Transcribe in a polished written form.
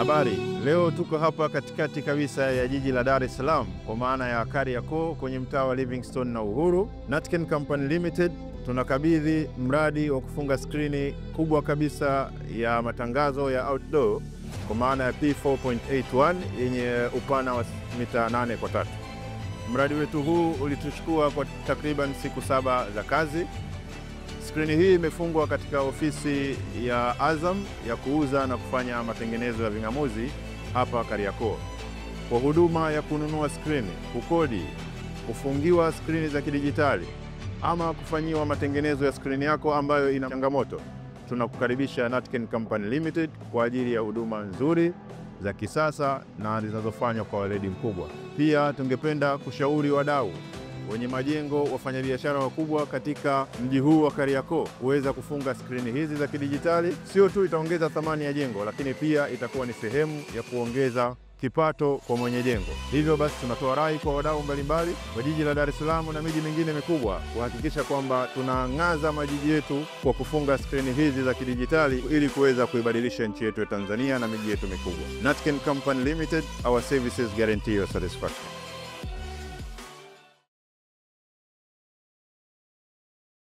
Habari, leo tuko hapa katikati kabisa ya jiji la Dar es Salaam kwa maana ya Kariakoo kwenye mtaa wa Livingstone na Uhuru. Natken Company Limited tunakabidhi mradi wa kufunga skrini kubwa kabisa ya matangazo ya outdoor kwa maana ya P4.81 yenye upana wa mita 8 kwa 3. Mradi wetu huu ulituchukua kwa takriban siku 7 za kazi. Skrini hii imefungwa katika ofisi ya Azam ya kuuza na kufanya matengenezo ya ving'amuzi hapa Kariakoo. Kwa huduma ya kununua skrini, kukodi, kufungiwa skrini za kidijitali ama kufanyiwa matengenezo ya skrini yako ambayo ina changamoto, tunakukaribisha Natken Company Limited kwa ajili ya huduma nzuri za kisasa na zinazofanywa kwa weledi mkubwa. Pia tungependa kushauri wadau wenye majengo, wafanyabiashara wakubwa katika mji huu wa Kariakoo kuweza kufunga skrini hizi za kidijitali. Sio tu itaongeza thamani ya jengo, lakini pia itakuwa ni sehemu ya kuongeza kipato kwa mwenye jengo. Hivyo basi tunatoa rai kwa wadau mbalimbali wa jiji la Dar es Salaam na miji mingine mikubwa kuhakikisha kwamba tunaangaza majiji yetu kwa kufunga skrini hizi za kidijitali ili kuweza kuibadilisha nchi yetu ya Tanzania na miji yetu mikubwa. Natken Company Limited, our services guarantee your satisfaction.